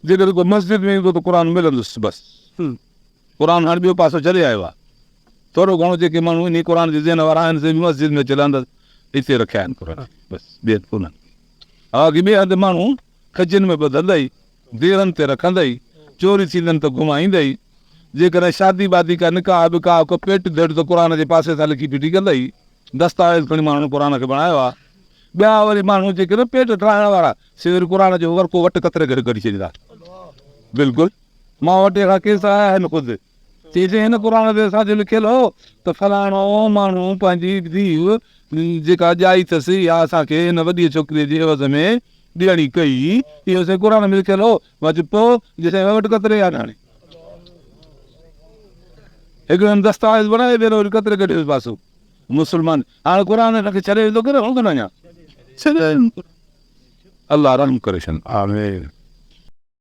جيڪڏهن ڪو مسجد ۾ ايندو ته قرآن ملندس بس. قرآن هاڻي ٻيو پاسو ڇڏي آيو آهي. ٿورو گهڻو جيڪي ماڻهو انهي قرآن جي ذهن وارا آهن سي به مسجد ۾ اچي لهندا هتي رکيا آهن قرآن بس ٻئي هنڌ ڪونهن. باقي ٻئي هنڌ ماڻهو کجين ۾ ٻڌندئي، ديرن تي رکندئي، چوري ٿيندن ته گهمائيندئي، جيڪڏهن شادي بادي ڪا نڪاح بڪاح ڪو پيٽ ڌيڙ ته قرآن جي پاسي سان لکي ڦٽي ڪندئي. دستاويز کڻي ماڻهن قرآن کي بڻايو آهي. ٻيا وري ماڻهو جيڪي نه پيٽ ٺاهڻ وارا سي وري قرآن جو ورقو وٽ ڪتري ڪري ڪڍي ڇڏيندا. بلڪل مان وٽ اهڙا ڪيس آيا آهن خود. چي جي هن قرآن تي اسان جو لکيل هو ته فلاڻو ماڻهو پنهنجي ڌيء جيڪا ڄائي اٿس اها اسان کي هن وڏيء ڇوڪريء جي عيوض ۾ ڏيڻي ڪئي. اهو سائين قرآن ۾ لکيل هو. مان چيو پوء جي سائين وٽ ڪتري آهن هاڻي. هڪڙن دستاويز بڻائي ٻين وري ڪتري ڪڍيس پاسو. مسلمان هاڻ قرآن هن کي ڇڏي ويندو ڪي نه اڃا ڇڏي الله رحم ڪري ڇڏ. آمين.